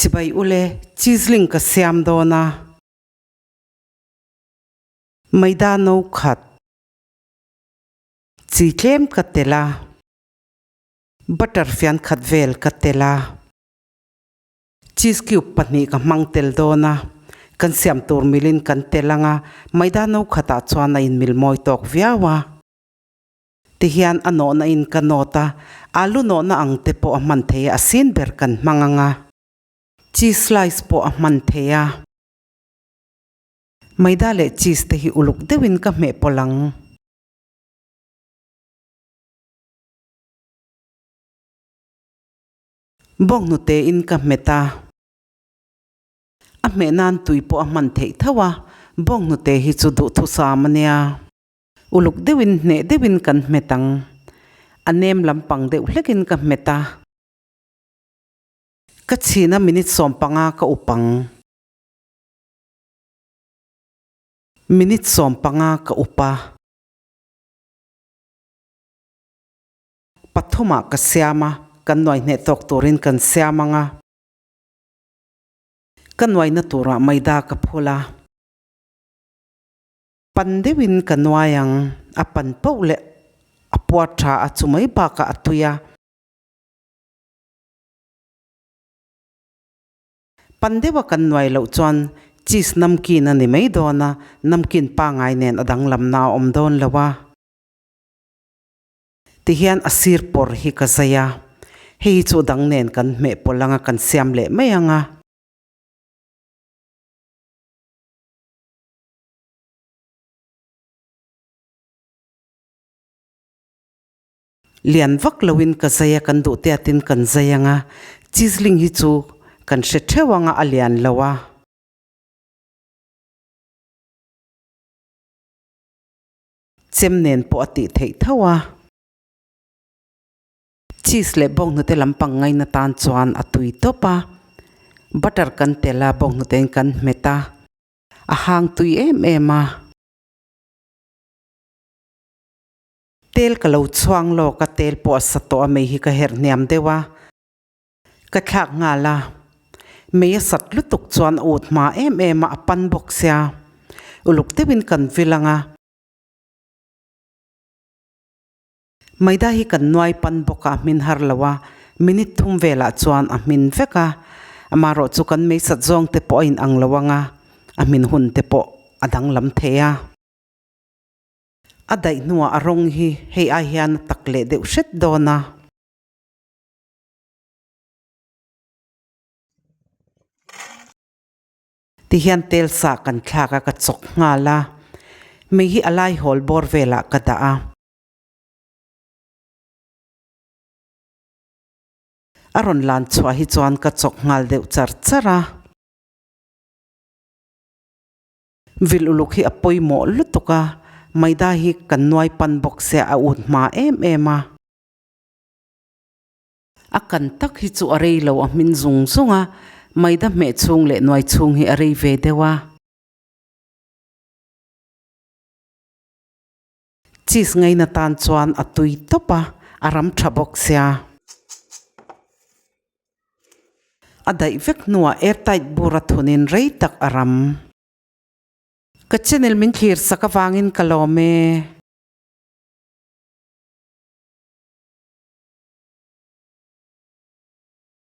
Chibai ule, cheese ka siam dawn a. Maida no khat. Chi tlem ka tel a. Butter fian khat vel ka tel a. Cheese cube pahnih ka hmang tel dawn a. Kan siam tur milin kan tel anga, maida no khatah chuan a inmil mawi tawk viau a. Tihian a nawhna in ka nawt a, alu nawhna ang te pawh a hman thei a, a sin ber kan hmang ang a. Cheese slice pawh a hman thei a. Maida leh cheese te hi uluk deuhin ka hmeh pawlh ang. Bawnghnute in ka hmet a. A hmeh nan tui pawh a hman theih tho a, bawnghnute hi chu duhthusam a nia. Uluk deuhin hneh deuhin kan hmet ang. A nem lampang deuh hlekin ka hmet a. Ka chhina minute 15 ka up ang. Minute 15 ka up a. Pathumah ka siam a, kan nuai hneh tawk turin kan siam ang a. Ka nuaina turah maida ka phul a. Pan deuhin ka nuai ang, a pan poh leh a puar tha a chu mai bakah a tui a. Pan deuha kan nuai loh chuan cheese namkin a ni mai dawn a, namkin pangai nen a danglamna a awm dawn lo a. Tihian a sir pawr hi ka zai a, hei hi chu dang nen kan hmeh pawlh anga kan siam leh mai ang a. Lian vak loin ka zai a, kan duh te atin kan zai ang a, cheeseling hi chu kan hre theuh ang a, a lian lo a. Chem nen pawh a tih theih tho a. Cheese leh bawnghnute lampang ngaina tan chuan a tui tawp a, butter kan tel a, bawnghnute in kan hmet a. A hang tui em em a. Tel ka lo chhuang lawk a, tel pawh a sa tawh a, mei hi ka herh hniam deuh a, ka thlak nghal a. Mei a sat lutuk chuan a ut hma em em a, a pan bawk sia. Uluk deuhin kan vil ang a. Maida hi kan nuai pan bawk a, a hmin har lo a, minute thum velah chuan a hmin vek a, amaherawh chu kan meisat zawng te pawh a inang lo ang a, a hmin hun te pawh a danglam thei a. A daih hnuah a rawng hi hei ai hian a tak leh deuh hret dawn a. Tihian tel sa kan thlak a, ka chawk nghal a, mei hi a lai hawl bawr velah ka dah a. A rawn lan chhuah hi chuan ka chawk nghal deuh char char a. Vil uluk hi a pawimawh lutuk a, maida hi kan nuai pan bawk sia a ut hma em em a. A kan tak hi chu a rei lo a hmin zung zung a, maida hmeh chhung leh nuai chhung hi a rei ve deuh a. Cheese ngaina tan chuan a tui tawp a, a ram tha bawk sia. A daih vek hnuah airtight bur a thunin rei tak a ram. Ka channel min thlir sak avangin ka lawm e.